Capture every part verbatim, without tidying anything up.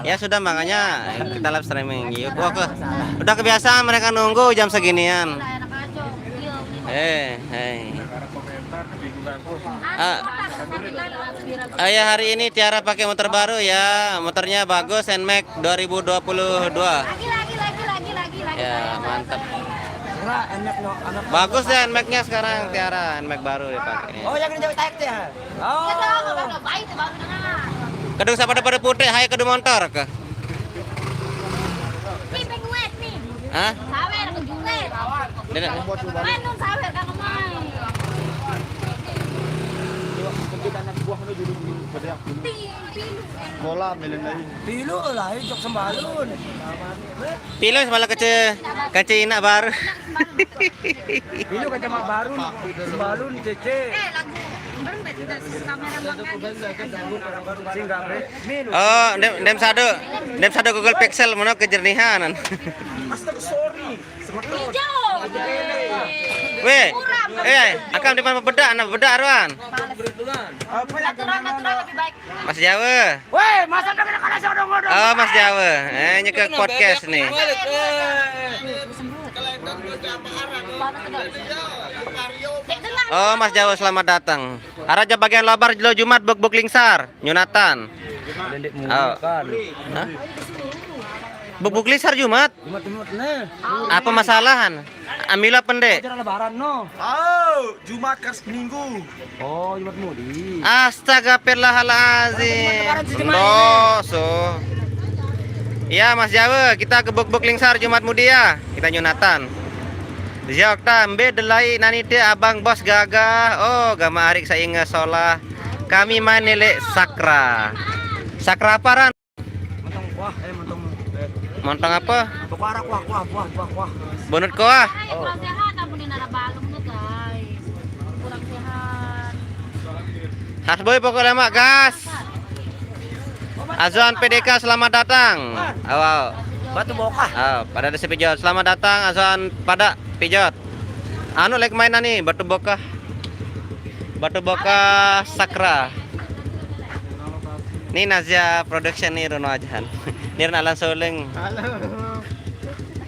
Ya sudah, makanya kita live streaming. Yuk, oke. Udah kebiasaan mereka nunggu jam seginian. Eh, hei. Ah, ah, ya, hari ini Tiara pakai motor baru ya. Motornya bagus, Nmax dua ribu dua puluh dua. Ya, mantap. Bagus ya Nmax-nya sekarang, Tiara, Nmax baru dipakai. Oh, yang kerja taek ya? Oh. Kedung siapa pada putih, hai kedung motor ke? Hah? Sawer ke juga. Dia nak Manun sawer kan kemai. Sekolah milih lain. Pilu lah, jok sembalun. Pilu malah kece, kece inak baru. Pilu kece mak baru, sembalun, cece. Eh, lagu. Singgah, Bre. Oh, dem, dem sado, dem sado Google Pixel, mana kejernihan. Astaga, sorry. Hijau. Weh, eh, akam di mana bedak, anak bedak aruan. Natural, natural lebih baik. Mas Jawa. Weh, masa udah kena kalah sodong-odong. Oh, Mas Jawa. Eh, nyeke podcast nih. Oh, Mas Jawa, selamat datang. Araja bagian lobar jelo Jumat buk-buk lingsar, nyunatan. Oh. Hah? Buk-buk lingsar Jumat? Jumat, Jumat nih. Apa masalahan? Amila pendek. Acara lebaran no. Oh, Jumat kas minggu. Oh, Jumat mudi. Astagfirullahalazim. Lebaran si Jumat. Doso. Ya, Mas Jawa, kita ke buk-buk lingsar Jumat mudi ya. Kita nyunatan. Ziok ta, mbe delai nani te abang bos gagah. Oh, gama arik sainga solah. Kami main elek sakra. Sakra apa ran? Montong kuah, eh, montong, eh. Montong apa? Kuah, kuah, kuah, kuah, kuah, kuah. Bunut kuah. Hai, kurang sehat, ampun, ini nara balem tuh, guys. Kurang sehat. Hasboy pokoknya mak gas. Azwan P D K, selamat datang. Awal. Batu Bokah. Ah, pada ada sepi jawab. Selamat datang Azwan pada Pijot. Anu lek mainan nih, Batu Bokah. Batu Bokah Sakra. Nih Nazya Production nih, Rono ajahan. Nih Alan Soleng. Halo.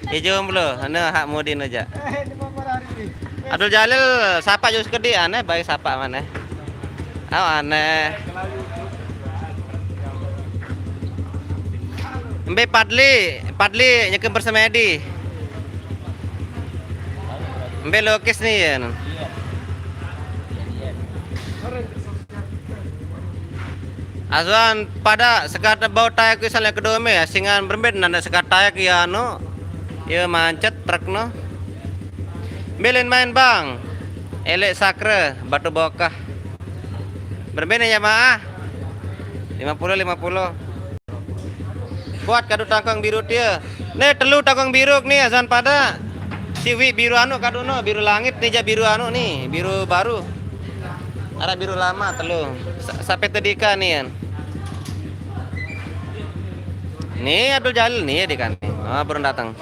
Ijum lo, anu hak mudin aja. Eh, ini mau hari ini. Abdul Jalil, sapa jus kedi aneh, baik sapa mana? Oh, aneh. Mbe Padli, Padli nyeke bersemedi. Mbe lukis nih ya. Azwan pada sekat bau tayak ke sana kedome ya, singan berembet nanda sekat tayak ya anu. Ya mancet truk no. Mbe lin main bang. Elek Sakre, Batu Bokah. Berembe nih jamaah? Lima puluh, lima puluh. Buat kadu tangkong biru dia. Nih telu tangkong biru nih Azwan pada. Siwi biru anu kadu no, biru langit nih jak biru anu nih, biru baru. Arah biru lama telu. Sa- Sampai tedika nih kan. Nih Abdul Jalil nih ya di kan. Ah, belum datang.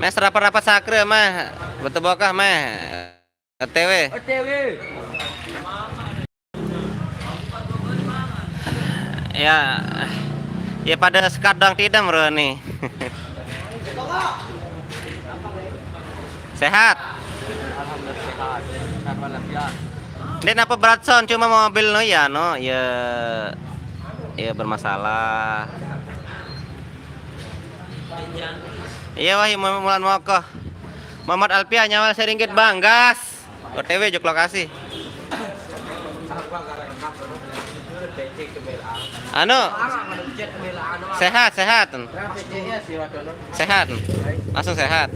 Mes rapat-rapat sakre meh, Batu Bokah meh, O T W. O T W. Ya, ya pada sekat doang tidak bro nih. Sehat. Alhamdulillah sehat. Sehat walafiat. Nde napa berat son cuma mobil no ya no ya ya bermasalah. Iya wah Mulan Mokoh. Muhammad Alpiah nyawal seringgit bang gas. O T W jok lokasi. Anu sehat sehat. Sehat. Langsung sehat.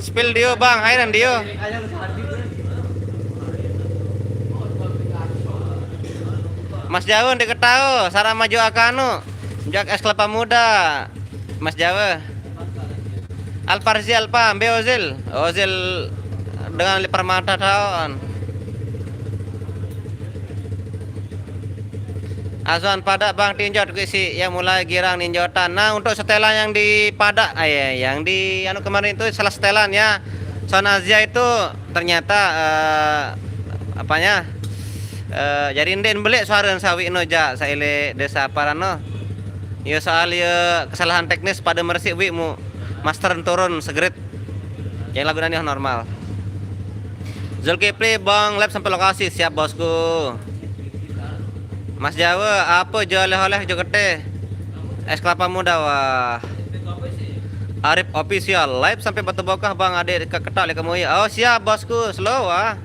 Spill dio bang, hairan dio. Mas Jawa ndeq ketao, sara maju akanu. Jak es kelapa muda. Mas Jawa. Alfarzi Alfa, mbe Ozil. Ozil dengan Permata taon. Azwan, pada bang tinjot kuwi sih, yang mulai girang ninjotan. Nah, untuk setelan yang di pada, eh, yang di anu kemarin itu salah setelan ya. Sound Azia itu ternyata, eh, apanya? Eh, jadi ndeq beleq suare sawi no jaq saile desa Parano. Ya soal ya kesalahan teknis pada meresik wi mu master turun segerit. Yang lagu nani normal. Zulkifli, bang, lep sampai lokasi, siap bosku. Mas Jawa, apa jo oleh-oleh jo kete? Es kelapa muda, wah. Arif Official, live sampai Batu Bokah, bang, adik ke-, ketok lek kamu ya. Oh, siap bosku, slow, wah.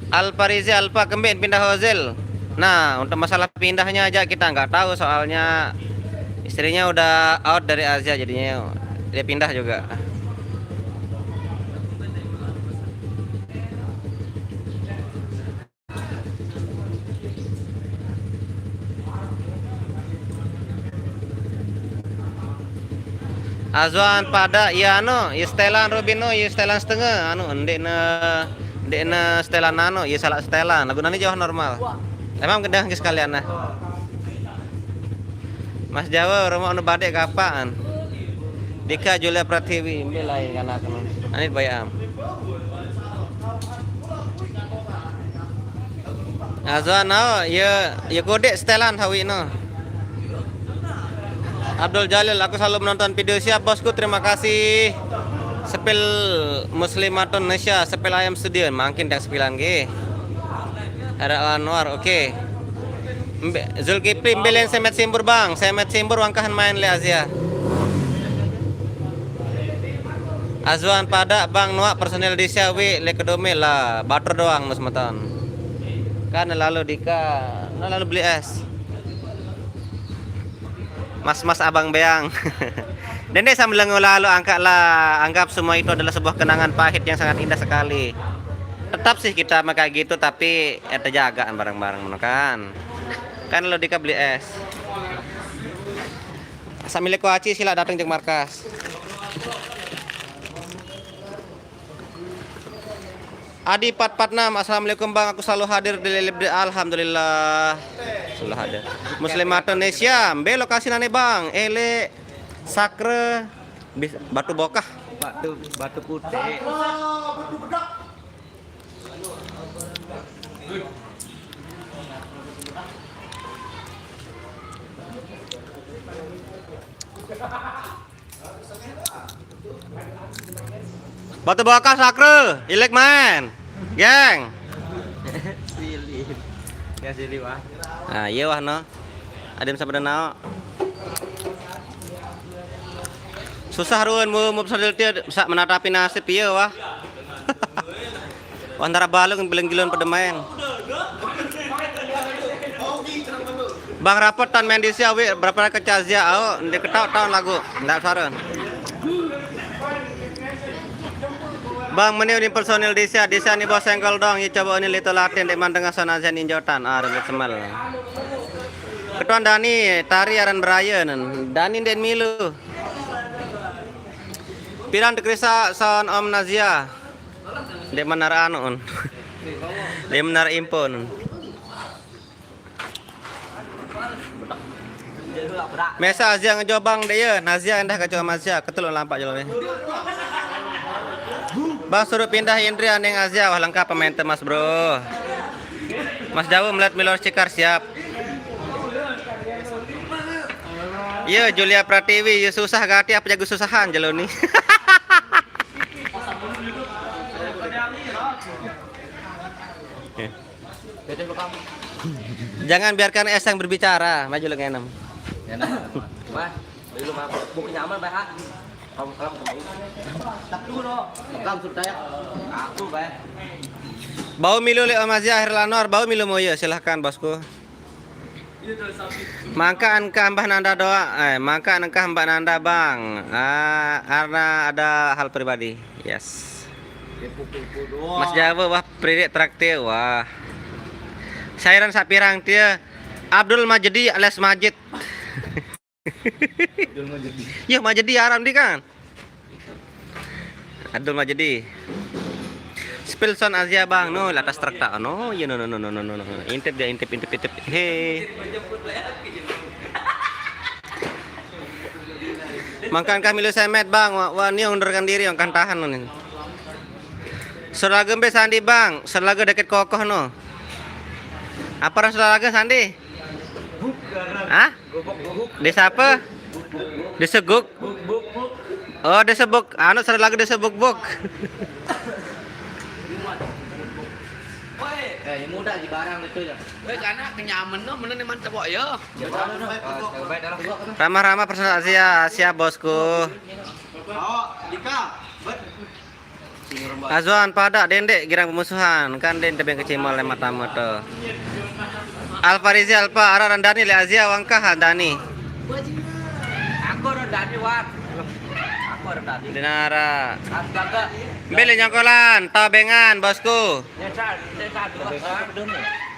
Alfa Rizi, Alfa, kembin pindah Hozil. Nah, untuk masalah pindahnya aja kita nggak tahu, soalnya istrinya udah out dari Azia, jadinya dia pindah juga. Azwan, pada ya anu, ya setelan Rubino, ya setelan setengah, anu, ndeqne, ndeqne setelan anu, ya salah setelan. Lagu nani jauh normal. Emang gedang sekalian nah. Mas Jawa, rumah anu badek kapan? Dika Julia Pratiwi, mbe lain kan aku. Anit bayam. Azwan, oh, ya, ya kodek setelan hawi no. Abdul Jalil, aku selalu menonton video siap bosku, terima kasih. Sepil Muslimatun Indonesia, sepil ayam studio, makin dak sepilan ge. Ada Anwar, oke. Mbe-, Zulkifli, mbe len semet simbur bang, semet simbur wangkahan main le Azia. Azwan, pada bang nuak personil Disia wi le kedome lah, batur doang mus meton. Kan lalu Dika, nah lalu beli es. Mas-mas abang beang. Dende sambil lalu angkat lah, anggap semua itu adalah sebuah kenangan pahit yang sangat indah sekali. Tetap sih kita mah kayak gitu, tapi ya terjaga bareng-bareng meno kan. Kan lo Dika beli es. Sambil kuaci sila datang jeung markas. Adi empat empat enam, assalamualaikum bang, aku selalu hadir di Lelib di, alhamdulillah. Selalu hadir. Muslimat Indonesia, mbe lokasi nane bang? Ele Sakre bis-, Batu Bokah. Batu, Batu Putih. Batu Bokah Sakre, ilik main. Geng. Silih. Ya silih wah. Nah, iya wah no. Adim sabada nao. Susah ruen mu, mu personil tie bisa menatapi nasib, iya wah. Wah, antara balung belenggilan pada main. Bang rapet tan main di sia wi, berapa ke Cazia, au, ndeq ketaoq taun lagu, ndaq suare. Bang, meni unin personil Disia, Disia ni bos sengkol dong, ye coba unin lito latihan ndeqman dengah sound Azia ninjotan. Ah, ribet semel. Ketuan Dani, tari aran beraye nen. Dani ndeqn milu. Piran tekerisa sound Om Nazia. Ndeqman araq anu un. Ndeqman araq info un. Mesa Azia ngejobang de ye, Nazia endah kacau Mazia, keteluk lampaq jelo ni. Bang suruh pindah Indri aning Azia, wah lengkap pemain te Mas Bro. Mas Jawu melet milor Cikar siap. Ye, Julia Pratiwi, ye susah gati apa jago susahan jelo ni. Jangan biarkan es yang berbicara, maju lu ngenem. Wah, dulu mah buku nyaman, Pak. Kamu, kamu, kamu. Tak dulu, no. Kamu suruh saya. Aku, Pak. Bau milu le Om Azia akhir lanor, bau milu mau ya, silahkan bosku. Mangka engkah Mbah Nanda doang, eh, mangka engkah Mbak Nanda bang, ah, karena ada hal pribadi. Yes. Dia pukul-pukul doang. Mas Jawa wah pririk traktir wah. Sairan sapirang tie Abdul Majedi alias Majid. Abdul Majedi. Yah Majedi aran dia kan. Abdul Majedi. Spill sound Azya, Bang. No, latas truk tak. No, ya, no, no, no, no, no, no, no. Intip dia, intip, intip, intip. He. Mangkan kami lu semet, Bang. Wa, wa, ni undurkan diri, kan tahan, no, ni. Sulaga mbe Sandi, Bang. Sulaga deket kokoh, no. Apa orang Sulaga, Sandi? Hah? Desa apa? Desa Guk. Oh, Desa Buk. Anu, satu lagi Desa Buk Buk. Eh, ini muda di barang itu ya. Weh, karena kenyaman no, mana nih mantep kok ya. Ramah-ramah personal Azya, siap, Bosku. Oh, Dika, bet. Azwan pada dendek girang pemusuhan, kan den tebeng kecimol le mata moto. Alfa Rizi Alfa, Ara Randani le Azya wangkah Dani. Aku Randani, Wan. Aku Randani. Dinara. Astaga. Beli nyongkolan, tabengan, Bosku. Nyesal, nyesal.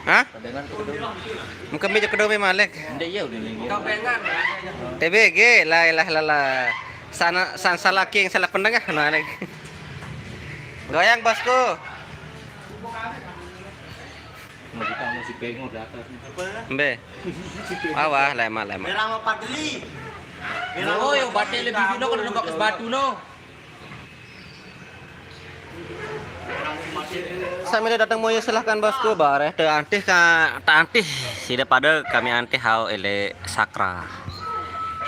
Hah? Tabengan, tabengan. Mungkin bija kedome malek. Ndek iya udah nih. Tabengan. T B G, la ilaha illallah. Sana, san salah king, salah pendengar, no, malek. Goyang, Bosku. Mau kita mau si Pengo di atas nih. Mbe. Awah, lemak, lemak. Merah sama Padli. Oh, yang batik lebih dulu kan ada bakas batu, no. Sambil datang moyo, silahkan, Bosku, bareh teu antih ka, teu antih. Sida pada kami antih hao ele sakra.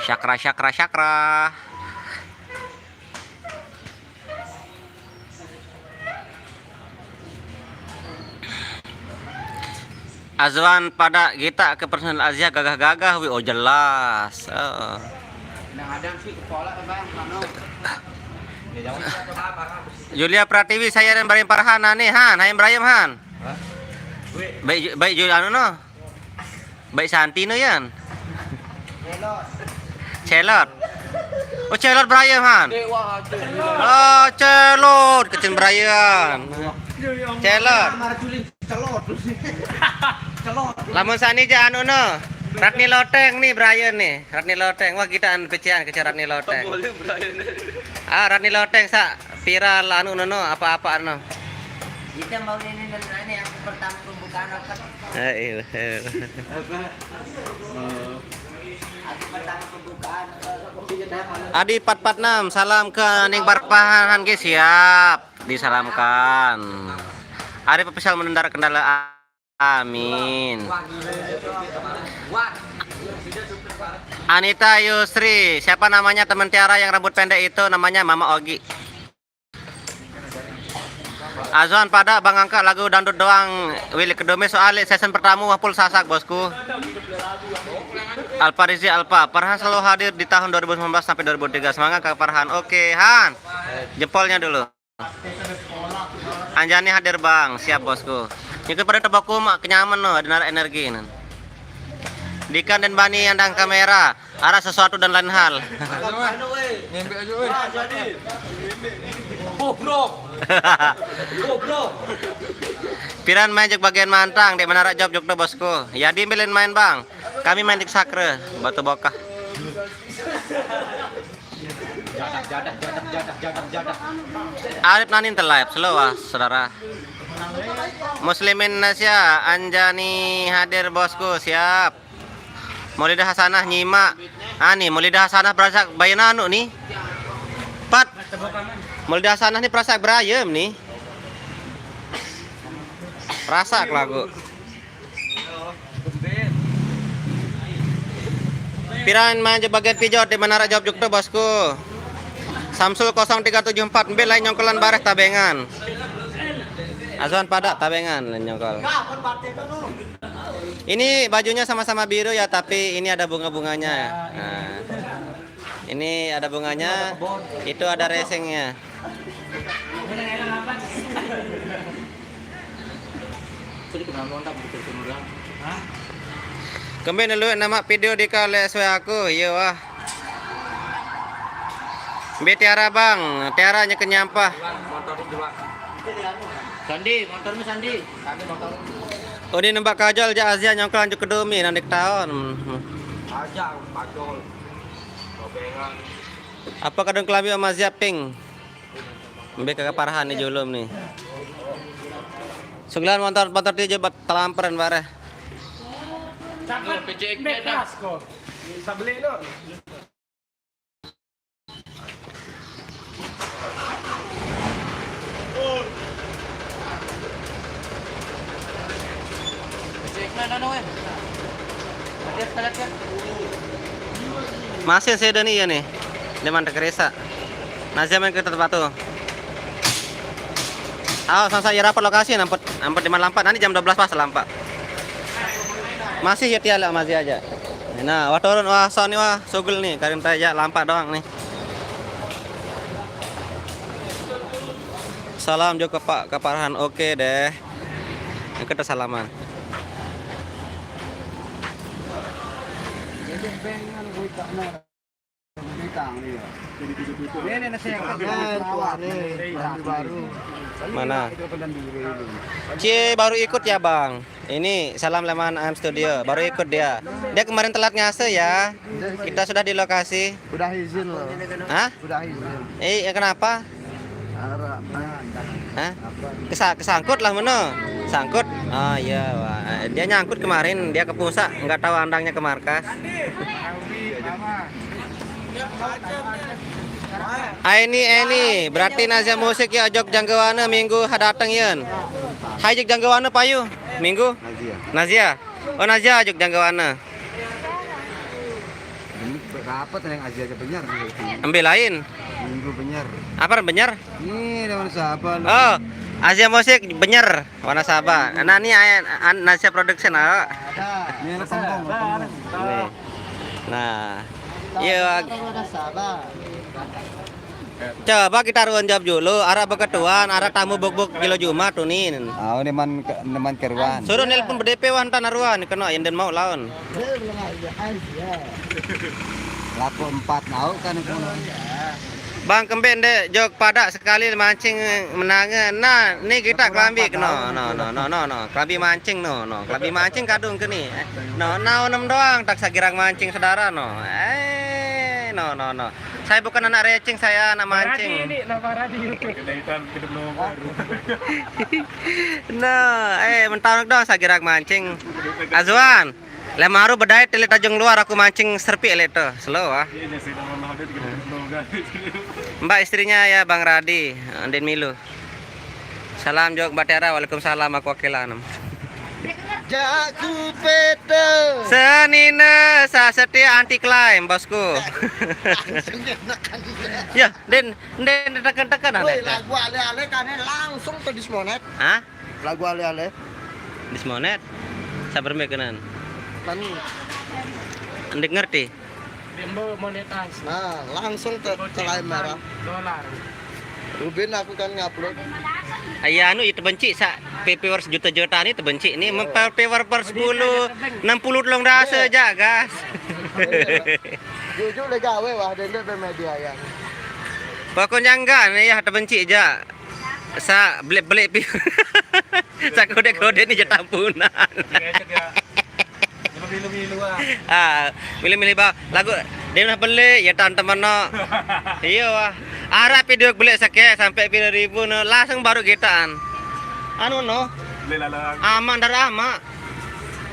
Sakra, sakra, sakra. Azwan pada kita ke personal Azya gagah-gagah, wi, oh jelas. Heeh. Nang ada sih kepala, Bang, anu. Julia Pratiwi, saya dan Ibrahim Farhan, nah, nih, Han, hai Ibrahim, Han. Hah? Baik, baik, Ju-, anu, no. Baik Santi, no, Yan. Celot. Oh, Celot Ibrahim, Han. Oh, Celot, kecil Brian. Celot. Lamun sani ja anu, no. Ratni Loteng nih, Brian nih. Ratni Loteng. Wah, kita anu pecian kecil Ratni Loteng. Ah, Ratni Loteng sa viral anu, no, no, apa-apa, no. Kita mau ini, dan ini aku pertama pembukaan apa? Eh, iya. Apa? Oh. Aku pertama pembukaan. Adi empat empat enam, salam ke Ning Barpahan, ge, siap. Disalamkan. Arif Official mendarat kendala. Amin. Anita Yusri, siapa namanya teman Tiara yang rambut pendek itu? Namanya Mama Ogi. Azwan pada Bang angkat lagu dangdut doang, Willy Kedome, soale season pertama wah full Sasak, Bosku. Alfa Rizi Alfa, Farhan selalu hadir di tahun dua ribu sembilan belas sampai dua ribu tiga belas. Semangat, Kak Farhan. Oke, Han. Jempolnya dulu. Anjani hadir, Bang. Siap, Bosku. Nyeke pada tebako mak kenyaman, no, ada narik energi, nan. Dikan dan Bani yang dang kamera, arah sesuatu dan lain hal. Ngembek aja, weh. Goblok. Goblok. Piran main jek bagian mantang, dek menara job jok to, Bosku. Yadi, mbe lain main, Bang. Kami main di Sakre, Batu Bokah. Jadah, jadah, jadah, jadah, jadah, jadah. Arif Nanin te live, slow, ah, saudara. Muslimin Indonesia, Anjani hadir, Bosku, siap. Maulidah Hasanah nyimak. Ani, Maulidah Hasanah perasak bayan anu nih. Pat. Maulidah Hasanah nih perasak berayem nih. Perasak lagu. Piran main jok bagian pijot di Menara Job jok to, Bosku. Samsul kosong tiga tujuh empat, mbe lain nyongkolan bareh tabengan. Azwan pada tabengan lain nyongkol. Ini bajunya sama-sama biru ya, tapi ini ada bunga-bunganya. Nah. Ini ada bunganya, itu ada racingnya. Kembe nelu nama video di kale S W aku, iya wah. Mbe Tiara, Bang, Tiara nyeken nyampah. Sandi, motormu Sandi. Sandi motor. Oh, ini nembak Kajol, jak Azya nyongkol anjuk kedumi nanti tahun. Aja Kajol. Gobengan. Apa kadung kelambi sama Azya pink? Mbek kagak parahan nih julum nih. Sugilan motor, motor dia jebat telamperan bareh. Cakep. P C X beda. Keras kok. Bisa beli no. Masih saya nih ya nih. Dia mantek keresa. Nah, saya main ke tempat tuh. Awas, masa ya rapat lokasi nampak nampak di lampak. Nanti jam dua belas pas lampak. Masih ya tiala masih aja. Nah, wah turun wah son nih wah sugel nih karim aja lampak doang nih. Salam juga Pak Kaparhan. Oke deh. Yang kita salaman. Mana? Cie baru ikut ya bang. Ini salam leman AM Studio. Baru ikut dia. Dia kemarin telat ngase ya. Kita sudah di lokasi. Udah izin loh. Hah? Udah izin. Eh, ya kenapa? Hah? Kesa kesangkut lah meno. Sangkut. Oh iya, wah. Dia nyangkut kemarin, dia ke pusat, nggak tahu andangnya ke markas. Aini Eni, berarti Nazia musik ya jog janggawana minggu hadateng yen. Hai jog janggawana payu minggu. Nazia. Nazia. Oh Nazia jog janggawana. Berapa tuh yang Azia aja bener? Ambil lain. Minggu bener. Apa bener? Nih, lawan siapa lu? Oh, Azia musik bener, warna Sabah. Nah, ini Nazia Production, ah. Ini lu pengkong, lu pengkong. Nih. Nah. Iya. Coba kita ruan jawab dulu, arah beketuan, arah tamu buk-buk kilo Jumat tunin. Ah, ini man ke- ini man keruan. Suruh nelpon B D P wah entar naruan kena yang den mau lawan. Laku empat nau kan itu. Bang kembe ndek jog pada sekali mancing menange. Nah, ni kita kelambi no no no no no no. Kelambi mancing no no. Kelambi mancing kadung ke ni. No, no enam doang tak sagirang mancing saudara no. Eh, no no no. Saya bukan anak recing, saya anak mancing. Ini nama radio. Nah, eh mentang dong sagirang mancing. Azwan, lemaru bedait telit tajung luar aku mancing serpi elit tuh. Slow ah. Mbak istrinya ya Bang Radi, Andin Milu. Salam jawab Mbak Tiara, waalaikumsalam aku wakilan. Jaku pete. Senine sa setia anti klaim bosku. Langsung enakan dia. Ya, Den, Den tekan-tekan Woi, lagu ale-ale kan langsung ke dismonet. Hah? Lagu ale-ale. Dismonet. Sabar mbe kenan. Kan ndik ngerti. Dia mau monetas. Nah, langsung ke ke layar merah. Dolar. Rubin aku kan ngupload. Aya anu itu benci sa P P war sejuta-juta ni tebenci ni mempel P war per sepuluh enam puluh tolong dasa ja gas. Jujur le gawe wah dende be media ya. Pokoknya enggak ni ya tebenci ja. Sa beli-beli pi. Sa kode-kode ni je tampunan. Milu-milu ah. Ah, milih-milih bang. Lagu dia nah beli ya tan temen no. Iya wah. Arah video beli seke sampai pira ribu no langsung baru gitaan. Anu no. Beli lalang. Aman dari ama.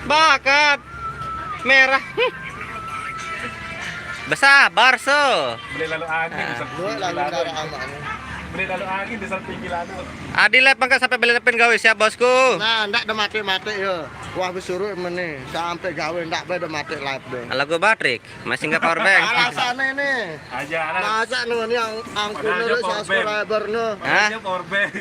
Bakat merah. Besabar so. Beli lalu angin. Ah. Dua lagu darah ama. Beli lalu angin di samping gila tu. Adi live pangkat sampai beli lepin gawe siap bosku. Nah, ndak ada mati-mati ya. Wah besuruh meni sampai gawe ndak ada mati live deh. Lagu Batrik masih nggak power bank. Alasannya ini. Aja anak. Masa nu ini ang angkun Padahal dia power bank. Subscriber nu. Hah? Dia power bank.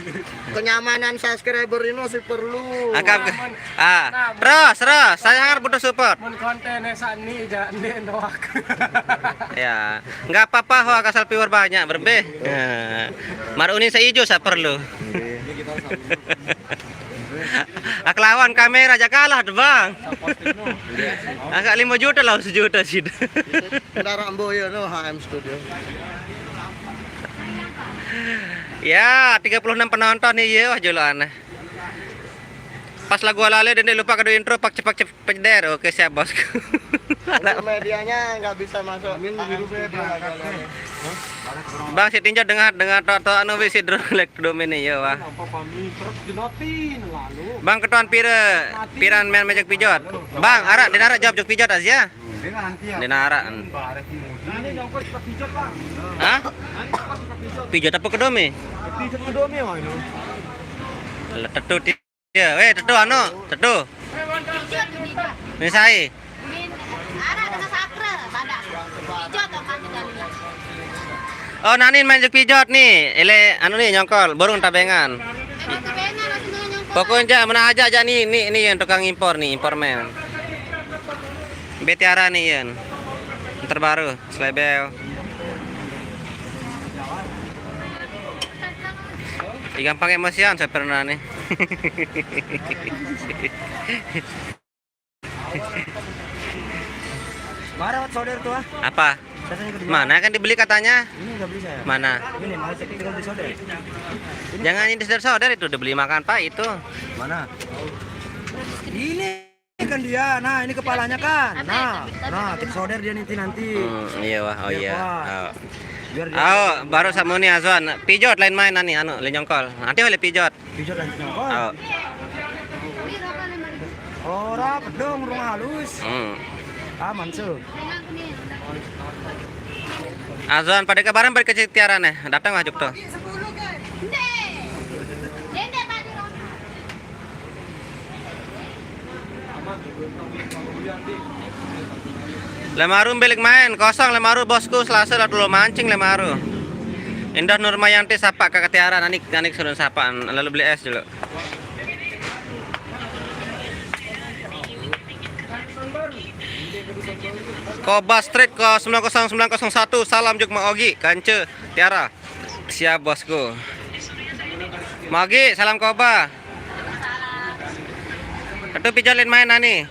Kenyamanan subscriber ini sih perlu. Angkap ke ah, terus terus saya sangat butuh support. Mun konten sani ja ndek doak. Ya, nggak apa-apa ho asal viewer banyak berbe. Ya. Marunin seijo sa perlu. Ak lawan kamera aja kalah tuh bang. Agak lima juta lah sejuta sih. Kendaraan boyo no H M Studio. Ya, tiga puluh enam penonton nih ya wah jolo aneh. Pas lagu alale dende lupa kado intro pak cepak cepak der. Oke siap bosku. Untuk medianya nggak bisa masuk. Amin, di rumah berangkat deh. Bang, si tinjot dengar, dengar tok, tok, anu, bisi drone lek domain ya, wah. Apa pami truk jenotin lalu. Bang, ketuan pira, piran main majak pijot. Bang, arak, dina arak jawab jok pijot aja. Dia nanti ya. Dina arak. Ini nyongkot ke pijot, Bang. Hah? Ini nyongkot ke pijot. Pijot apa kedome? Pijot kedome, wah, ini. Lah, tetu ti-, ya, weh, tetu anu, tetu. Pijot ini, Kak. Ini sai. Min, arak dengan sakre, badak. Pijot, Kak, kita lihat. Oh, nanin main jok pijot nih. Ele anu nih nyongkol, burung tabengan. Emang kebengan, maksudnya nyongkol. Pokoknya mana aja, aja nih, nih, nih yang tukang impor nih, impor men. Betiara nih, Ian. Terbaru, selebel. Ih, gampang emosian saya pernah nih. Marah, Wat, solder tuh, ah. Apa? Saya tanya ke dia. Mana kan dibeli katanya? Ini nggak beli saya. Mana? Ini, mau saya tinggal di solder. Ini. Jangan ini solder-solder itu, dibeli makan, Pak, itu. Mana? Ini kan dia. Nah, ini kepalanya kan. Apa ya? Nah, kita nah, kita solder dia nanti, nanti. Hmm, iya, wah. Oh, biar iya, kuat. Oh. Biar dia. Oh, baru sama nih Azwan. Pijot lain main nih, anu, le nyongkol. Nanti oleh pijot. Pijot lagi nyongkol. Oh. Ora pedong, urung halus. Hmm. Aman, su. Azwan pada kabaran pada kecil tiara nih. Datang wah jok tuh. Lemaru balik main, kosong Lemaru, bosku, Selasa lah dulu mancing Lemaru. Indah Nurmayanti, sapa Kakak Tiara, nanik, nanik suruh sapaan, lalu beli es dulu. Koba Street ke sembilan kosong sembilan kosong satu, salam jok Mak Ogi, Kance, Tiara. Siap, bosku. Mak Ogi, salam Koba. Itu pijot lain main, nani?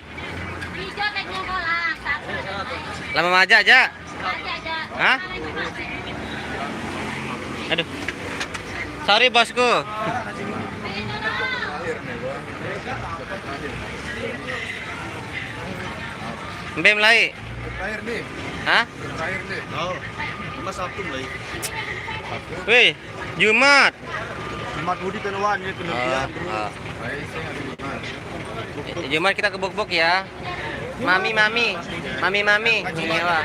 Lama aja, aja. Hah? Aduh. Sorry, bosku. Mbem lai. Terakhir nih. Hah? Terakhir nih. Oh, Mas Sabtu lagi. Wih, Jumat. Jumat Budi keluar ya, kemudian. Oh, oh. Baik, saya hari Jumat. Jumat kita ke Buk-Buk ya. Mami, mami. Mami, mami. Iya, Pak.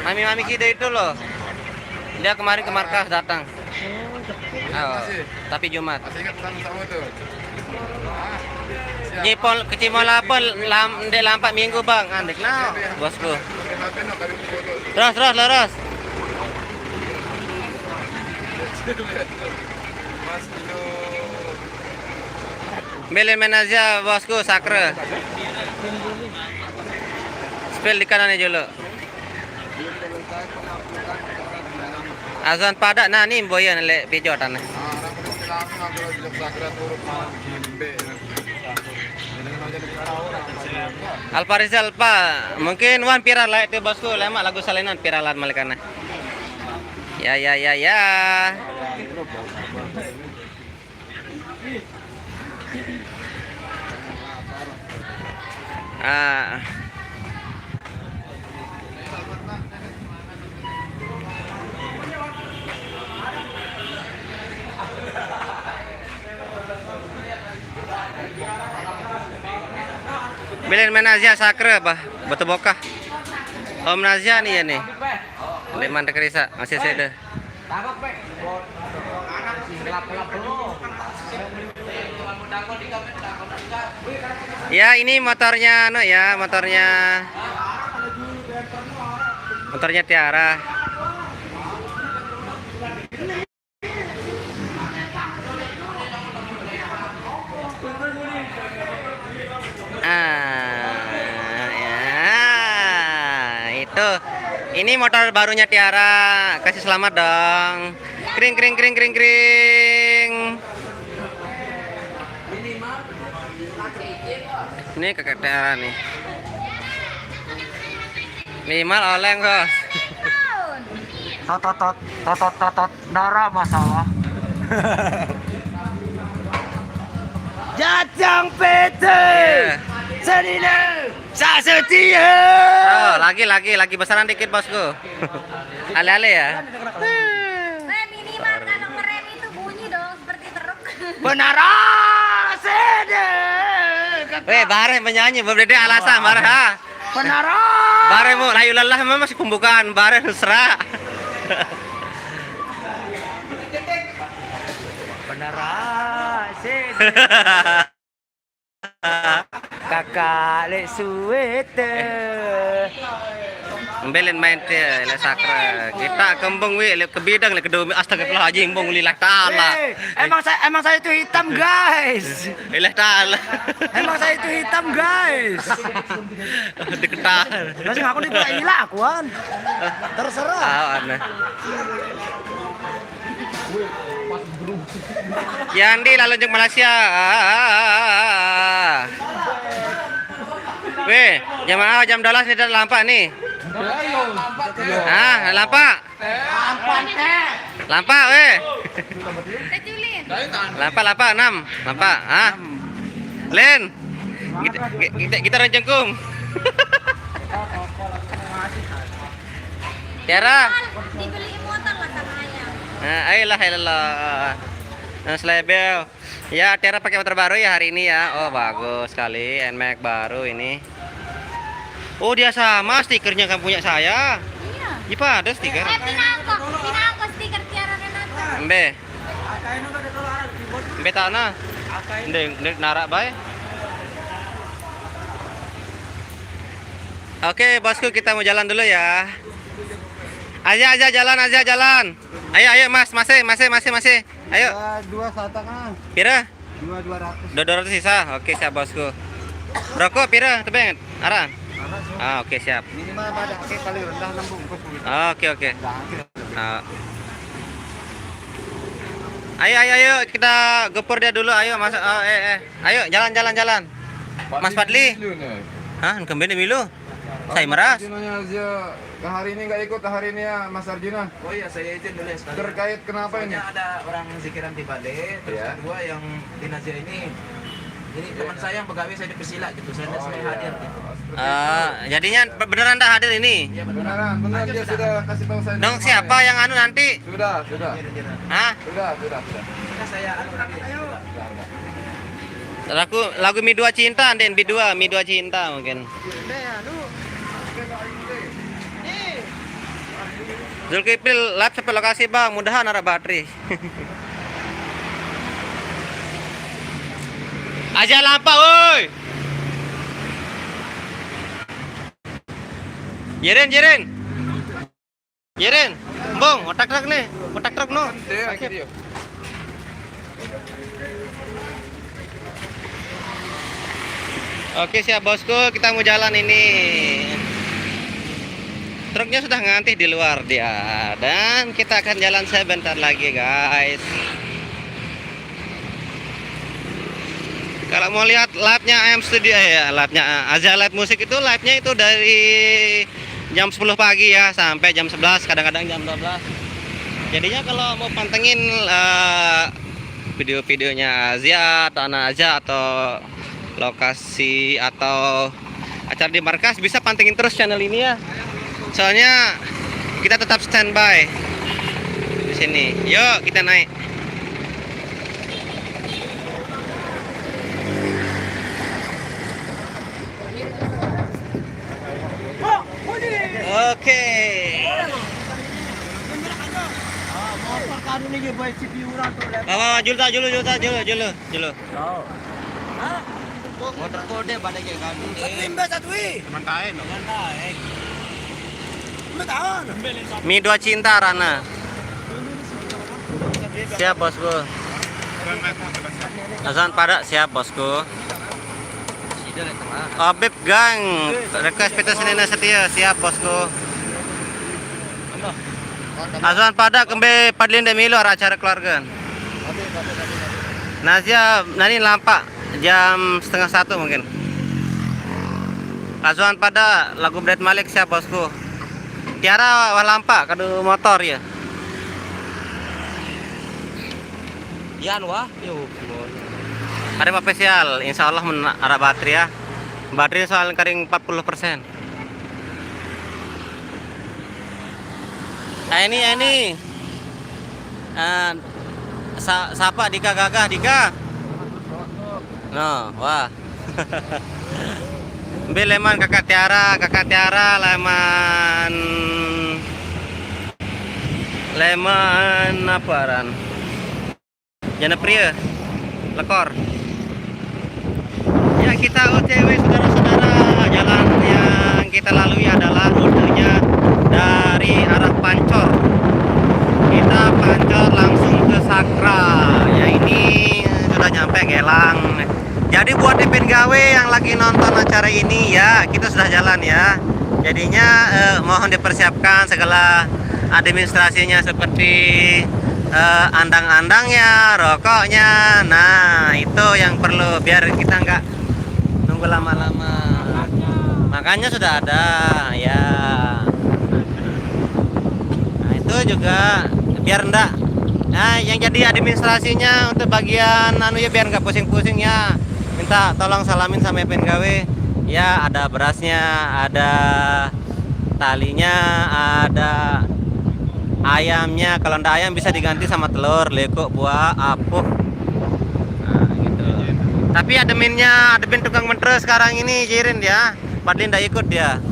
Mami, mami kita itu loh. Dia kemarin ke markas datang. Oh, tapi Jumat. Masih ingat pesan sama tuh. Nyipol, kecimol apa, lam, ndek lampak minggu, Bang. Andek now, bosku. Terus, terus, lurus. Bilin main aja, bosku, sakre. Spill di kanan ya, Jolo. Azwan pada, nah, ni boyan lek pijotan. Alfa Rizal, Pak. Mungkin wan viral lek tu, bosku, lemak lagu salinan viralan malikana. Ya, ya, ya, ya. Ah. Bilin main Azia sakre, bah, betul bokah. Om Nazia nih ya nih. Leman tekerisa, masih sede. Ya, ini motornya, anu ya, motornya, motornya Tiara. Ah, ya, itu. Ini motor barunya Tiara. Kasih selamat dong. Kring, kring, kring, kring, kring. Ini kakak Tiara nih. Minimal oleng, bos. Totot, tot, totot, totot, darah masalah. Jajang P T. Iya. Senine. Sasetia. Oh, lagi, lagi, lagi besaran dikit, bosku. Ale-ale ya. Eh, minimal kalau ngerem itu bunyi dong seperti truk. Benara sede. Weh, bareh menyanyi, berdede alasan bareh, ha. Benara. Bareh mau layu lelah mah masih pembukaan, bareh serak. Benara sede. Kakak lek suwe te. Mbelin main te, lek sakra. Kita kembung wi, lek ke bidang, lek ke domi. Astagfirullahaladzim, bung, lillahi ta'ala. Eh, emang saya, emang saya itu hitam, guys. Lillahi ta'ala. Emang saya itu hitam, guys. Diketar. Masih ngaku di gua ilah akuan. Terserah. Ah, aneh. Yandi lalu jeng Malaysia. Ah, ah, ah, ah, ah. Weh, jamaah jam dua belas ni dah lampak ni. Ah, lampak. Lampak, weh. Lampak, lampak, enam. Lampak, ah. Len. Kita, kita, kita orang jengkung. Tiara. Dibeli motor lah sama ayah. Nah, ayolah, ayolah. Nah, selebel. Ya, Tiara pakai motor baru ya hari ini ya. Oh, bagus sekali, Nmax baru ini. Oh, dia sama stikernya kan punya saya. Iya. Iya, pada stiker. Eh, pinangko, pinangko stiker Tiara Renata. Embe. Embe tanah. Ndek, ndek narak bae. Oke, bosku, kita mau jalan dulu ya. Aja, aja, jalan, aja, jalan. Ayo, ayo, Mas, masih, masih, masih, masih. Ayo. Dua, dua satak, ah. Pira? Dua, dua ratus. Dua, dua ratus sisa. Oke, siap, bosku. Rokok pira tebeng? Aran? Aran, sih. Ah, oke, siap. Minimal pada, oke, paling rendah enam bungkus, Bu. Oke, oke. Nah, oke. Ah. Ayo, ayo, ayo, kita gempur dia dulu, ayo, Mas. Oh, eh, eh. Ayo, jalan, jalan, jalan. Mas Fadli. Milu, nih. Hah, kembali Milu? Saya meras. Arjunanya aja ke hari ini nggak ikut, hari ini ya, Mas Arjuna. Oh iya, saya izin dulu ya sekalian. Terkait kenapa ini? Soalnya ada orang zikiran di balik, terus, iya, kedua yang di Nazia ini, ini teman saya yang pegawai, saya dipersilak gitu, saya nggak sempat hadir gitu. Oh, seperti itu. Ah, jadinya be-, beneran tak hadir ini? Iya, beneran. Beneran, beneran, dia sudah kasih tahu saya. Dong, siapa yang anu nanti? Sudah, sudah. Iya, iya. Hah? Sudah, sudah, sudah. Sudah saya anu nanti. Sudah, sudah. Lagu, lagu Mi Dua Cinta, Den, Mi Dua, Mi Dua Cinta mungkin. Zulkifli live sampai lokasi, Bang. Mudahan ada baterai. Aja lampak, woi. Jirin, jirin. Jirin, Bung, otak truk nih, otak truk no. Oke, siap, bosku, kita mau jalan ini. Truknya sudah ngantih di luar dia. Dan kita akan jalan sebentar lagi, guys. Kalau mau lihat live-nya A M Studio, eh, ya, live-nya, eh, Azia Live Musik itu live-nya itu dari jam sepuluh pagi ya sampai jam sebelas, kadang-kadang jam dua belas. Jadinya kalau mau pantengin, eh, video-videonya Azia atau anak Azia atau lokasi atau acara di markas, bisa pantengin terus channel ini ya. Soalnya kita tetap standby di sini. Yuk, kita naik. Oke. Bawa, bawa, julu ta, julu, julu ta, julu, julu, julu. Motor kode pada kayak kami. Satu imbe, satu i. Teman kain loh. Teman kain. Imbe tahun. Mi Dua Cinta, Rana. Siap, bosku. Azwan Pada, siap, bosku. Obib Gang, request Peter Senina Setia, siap, bosku. Azwan Pada, kembe Padlin Demilu, arah acara keluarga. Nazia, nani lampak jam setengah satu mungkin. Azwan Pada, lagu Brad Malik, siap, bosku. Tiara wah lampak, kadu motor ya. Yan wah, yo. Ada apa spesial? Insya Allah men-, arah baterai ya. Baterai soal kering empat puluh persen. Ah, ini, ini. Ah, sa-, sapa Dika Gagah, Dika? No, wah. Mbe leman Kakak Tiara, Kakak Tiara leman, leman apa aran? Janapria, Lekor. Ya, kita O T W, saudara-saudara. Jalan yang kita lalui adalah rutenya dari arah Pancor. Kita Pancor langsung ke Sakra. Ya, ini sudah nyampe Gelang. Jadi buat Epin Gawe yang lagi nonton acara ini, ya, kita sudah jalan, ya. Jadinya, eh, mohon dipersiapkan segala administrasinya seperti, eh, andang-andangnya, rokoknya. Nah, itu yang perlu biar kita nggak nunggu lama-lama. Makannya sudah ada, ya. Nah, itu juga biar ndak, nah, yang jadi administrasinya untuk bagian anu ya, biar nggak pusing-pusing ya. Minta tolong salamin sama Epin Gawe. Ya, ada berasnya, ada talinya, ada ayamnya. Kalau ndak ayam bisa diganti sama telur, lekok, buah, apuh. Nah, gitu. Tapi adminnya, admin tukang mentere sekarang ini, Jirin, dia. Padli ndak ikut dia.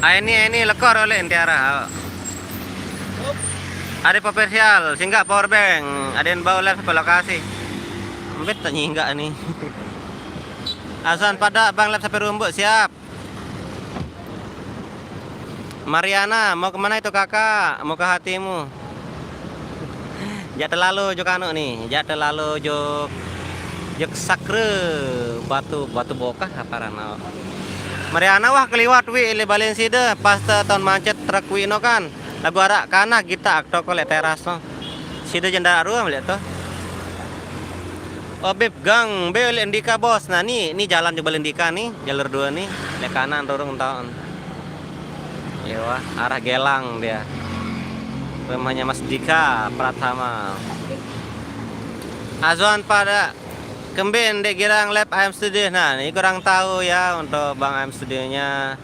Ah, ini, ini Lekor oleh Tiara. Ada Pop Official, singgah power bank, ada yang bawa live sampai lokasi. Mbe tak nyinggak ni. Azwan pada bang live sampai Rumbuk, siap. Mariana, mau kemana itu kakak? Mau ke hatimu. Jak te lalo jok anu ni, jak te lalo jok, jok Sakra, Batu, Batu Bokah apa aran. Mariana, wah keliwat wi, le balen side pas te taun mancet truk wi no kan. Lagu arak kanah gitak toko lek teras no. Side jendarak ruam lek to. Oh, Bib, gang, be lek Ndika, Bos. Nah, ni, ni jalan jok balen Ndika ni, jalur dua ni, lek kanan rurung taun. Iya, wah, arah Gelang dia. Rumahnya Mas Dika Pratama. Azwan pada kembe ndek girang live A M Studio. Nah, ni kurang tahu ya untuk Bang A M Studionya.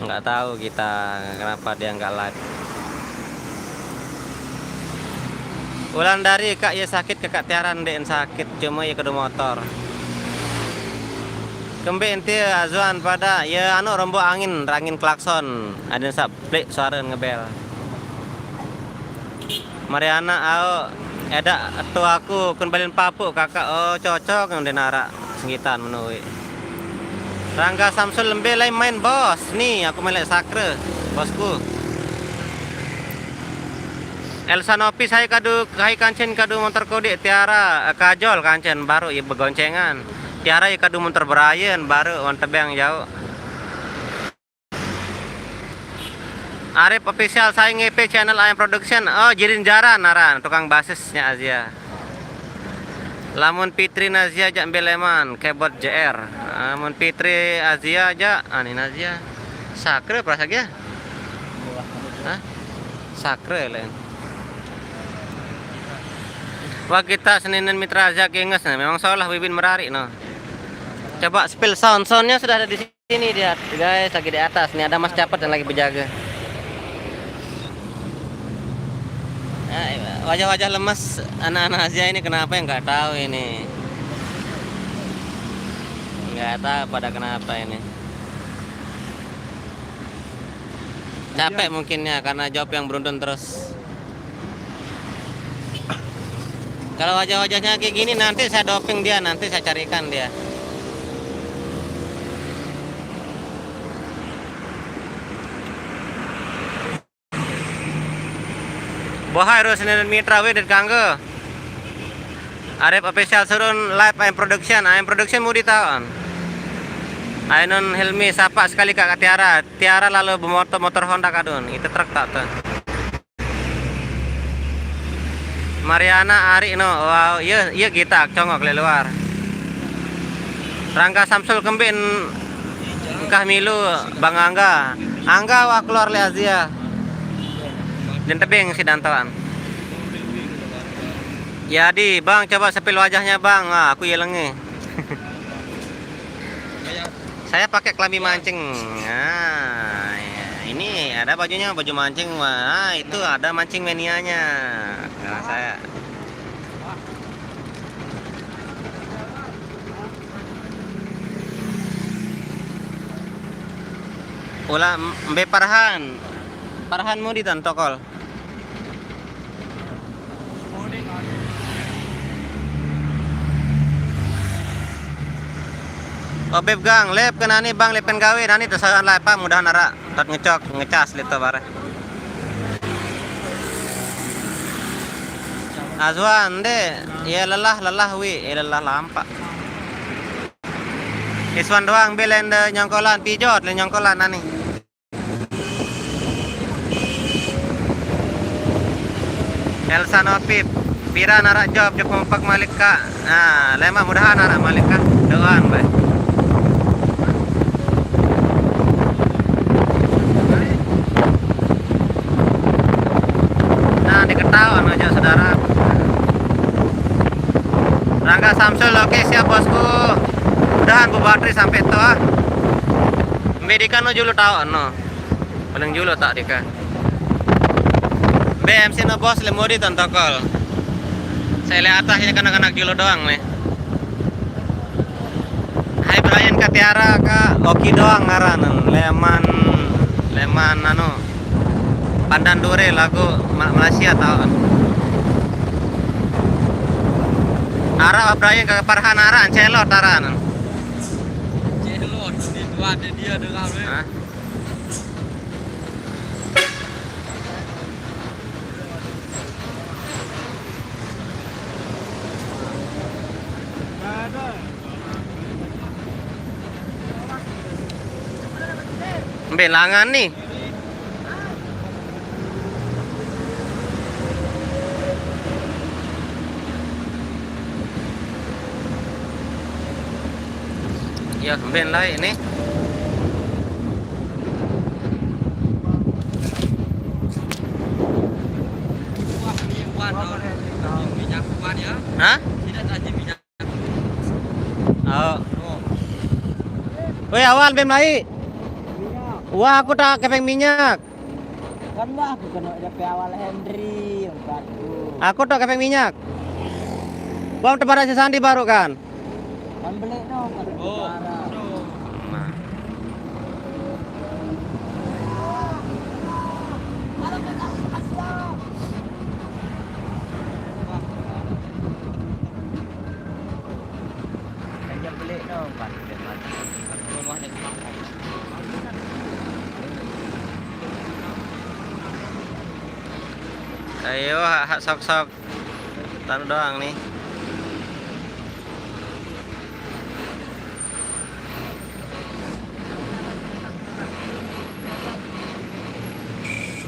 Nggak tahu kita kenapa dia nggak live. Wulandari, Kak, ye sakit, Kakak Tiara ndeqen sakit, cuma ye kedu motor. Kembe enti Azwan pada ye anu, rombok angin, rangin klakson, aden saq plik suare ngebel. Mariana, aoq, edaq eto aku, kun balen papuq, Kakak. Oh, cocok ndeq naraq senggitan menoe. Rangga Samsul, lembe lain main, Bos. Ni, aku main leq Sakra, Bosku. Elsa Nopi, sai kadu, sai kancen kadu motor kodeq Tiara, eh, Kajol kancen baruq ye begoncengan. Tiara ye kadu motor berayen baruq wan tebeng jauq. Arif Official, sai ngepe channel Ayam Production. Oh, Jirin Jaran aran, tukang basisnya Azia. Lamun Fitri Nazia jaq mbe leman, keyboard J R. Lamun Fitri Azia jaq, ani Nazia. Sakre perasa ge? Hah? Sakre, len. Wah, kita seninen Mitra Azia Kinges, nah, memang solah bibin merari, no. Coba spill sound, soundnya sudah ada di sini. Ini dia, guys, lagi di atas. Nih ada Mas Capet yang lagi berjaga. Nah, wajah-wajah lemes anak-anak Azia ini kenapa ya, nggak tahu ini. Nggak tahu pada kenapa ini. Capek mungkinnya karena job yang beruntun terus. Kalau wajah-wajahnya kayak gini, nanti saya doping dia, nanti saya carikan dia. Bohai ro seninen Mitra, we, det kanggo. Arif Official, surun live A M Production, A M Production mudi taon. Ainun Hilmi, sapa sekali Kak Tiara. Tiara lalu bemotor, motor Honda kadun. Itu truk tak tuh. Mariana, Ari no. Wow, iya, iya, gitak congok leq luar. Rangga Samsul, kembeq engkah milu Bang Angga. Angga wah keluar leq Azia. Den tebeng siq dantoan. Jadi, Bang, coba spill wajahnya, Bang. Ah, aku ilenge. Saya pakai kelambi mancing. Nah, ya, ini ada bajunya, baju mancing. Wah, itu ada mancing manianya. Karena saya. Ula mbe Parhan. Parhan mau di tokol. Oh, Beb Gang, lep ke nani Bang, lepen gawe, nani tesaran lah apa, mudahan ara, tot ngecok, ngecas lito bare. Azwan, de, ya lelah, lelah wi, ya lelah lampak. Iswan doang, be lende nyongkolan, pijot, le nyongkolan, nani. Elsa Nopip, pira narak job, job kompak malik kak. Nah, lemak mudahan anak malik kak. Doang, baik. Nah, diketahuan aja saudara. Rangga Samsul, oke siap bosku. Mudahan bu bateri sampai to ah. Medikan no julu tahu no. Paling julu tak dika. B M C no bos lemuri tantokol. Saya lihat atasnya kanak-kanak julu doang nih. Hai Brian Katiara kak, Oki doang ngaranan. Leman, leman anu. Pandan Dure lagu Ma- Malaysia tau. Ara Brian kak Parhan ara Ancelot ara anu. Celot, itu ada dia dengar. Hah? Mbe langan ni. Ya, mbe lai ni. Hah? Oh. Weh, awal bem lai. Wah, aku tak kepeng minyak. Kan wah, aku kena dapet awal Henry, empat tu. Aku tak kepeng minyak. Bang tebar si Sandi baru kan. Kan beli dong, kan. Oh. Nah. Ayo, hak, hak sok-sok. Taruh doang nih.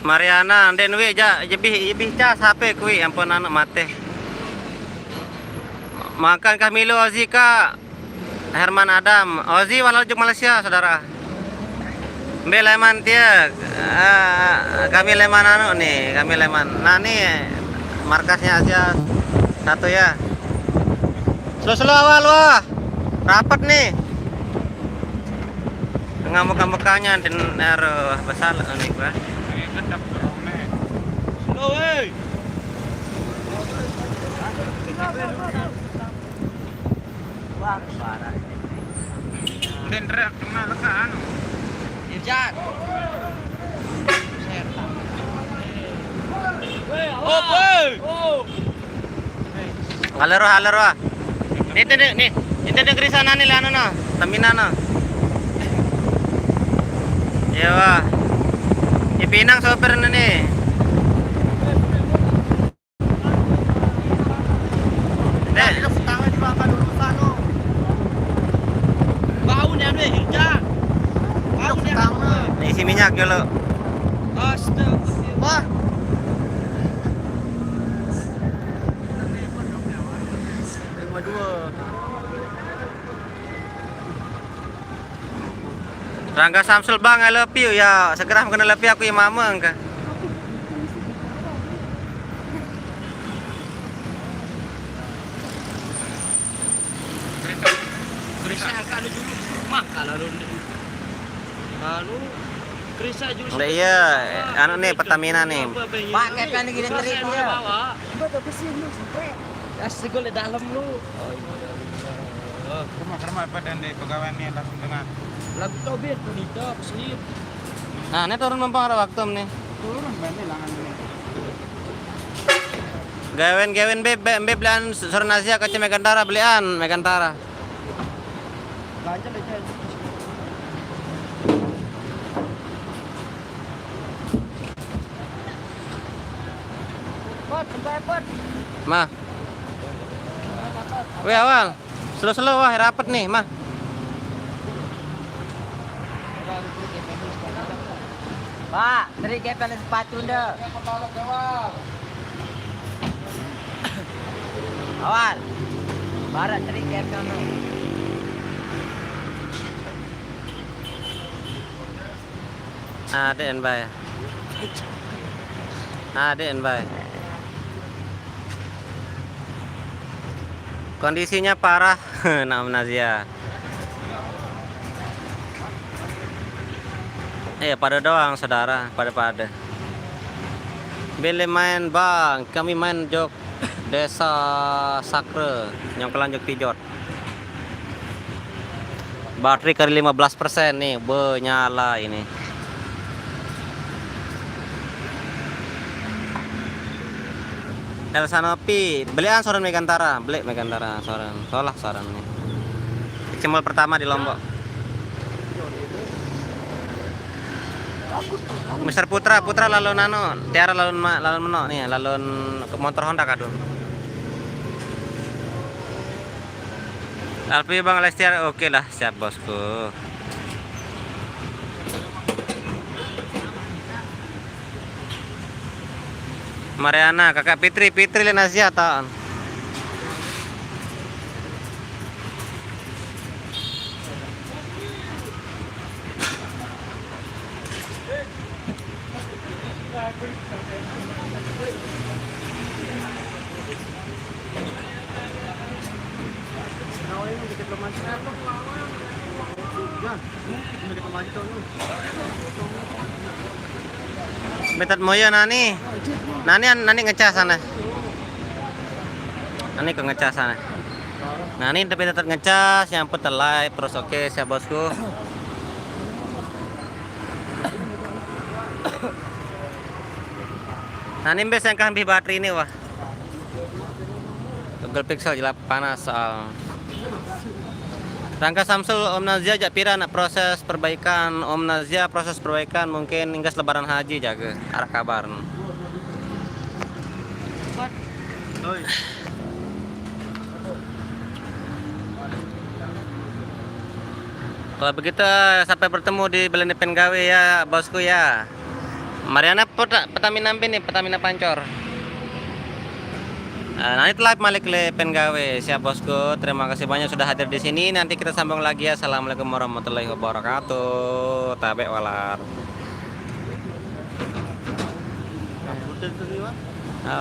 Mariana, den wi ja jebih jebih cas H P kui ampun anak mate. Makan kah milu Ozi kak? Herman Adam, Ozi walau juk Malaysia saudara. Mbe leman tie, eh, kami leman anu nih, kami leman. Nah nih markasnya Asia satu ya. Slow-slow awal wah. Rapat nih. Ngamuk-ngamuknya den ero besar nih gua. Slow, eh. Wah, parah. Den teriak kena leka anu. Irjan. Setan. Hop, hei. Halo roh, halo roh. Nih, nih, nih, nih. Ente negeri sana nih, anu no. Tamina no. Iya, wah. Ipinang sopir nih. Deh. Bau nih, anu, Irja. Bau nih, anu. Nih, isi minyak dulu. Astaga. Wah. Lima dua. Rangga Samsul, Bang, I love you ya. Segera mengenai love you aku ya mama engka. Krisnya angkat lu dulu. Mah, kalau lu, anu, Krisnya juru. Nggak, iya, anu nih, Pertamina nih. Pak, kayak kan gini terik dia. Bawa. Buat apa sih lu sampai? Ya, segol di dalam lu. Oh, iya. Rumah, rumah apa dan di pegawai nih langsung tengah. Lagu tobir, pun hidup, sleep. Nah, ini turun mumpung ada waktu nih. Turun, banyak langan ini. Gawen, gawen, beb, beb, beb, belian Sornasia ke Megantara, belian Megantara. Ganjel aja. Pot, sampai pot. Mah. Weh, awal. Slow-slow, wah, rapet nih, mah. Pak, teri kepeng sepatu nde. Awal. Barat teri kepeng. Aden, bay. Aden, bay. Kondisinya parah, Nam Nazia. Iya, pada doang, saudara, pada-pada. Beli main, Bang. Kami main jok Desa Sakre, nyongkelan jok Pijot. Baterai kali lima belas persen nih, be, nyala ini. Elsa Nopi, belian soran Megantara, beli Megantara soran, solah soran nih. Cemol pertama di Lombok. Mister Putra, Putra lalu nano, Tiara lalu ma-, lalu meno nih, lalu ke motor Honda kadun. Alfi Bang Lestiar, oke lah, siap bosku. Mariana, Kakak Fitri, Fitri Lenasia, tahun. Betat moyo nani. Nani, nani ngecas sana. Nani ke ngecas sana. Nani tapi tetap ngecas, yang pun live terus, oke, siap bosku. Nani bes yang kambih baterai ini, wah. Google Pixel jelap panas soal. Rangka Samsul, Om Nazia jak pira nak proses perbaikan? Om Nazia proses perbaikan mungkin hingga lebaran haji jaga arah kabar. Kalau begitu, sampai bertemu di Belanda Pengawe ya, bosku ya. Mariana peta-, Pertamina ampe nih, Pertamina Pancor. Nah, nanti live malik le Pengawe. Siap bosku, terima kasih banyak sudah hadir di sini. Nanti kita sambung lagi ya. Assalamualaikum warahmatullahi wabarakatuh. Tabe walar.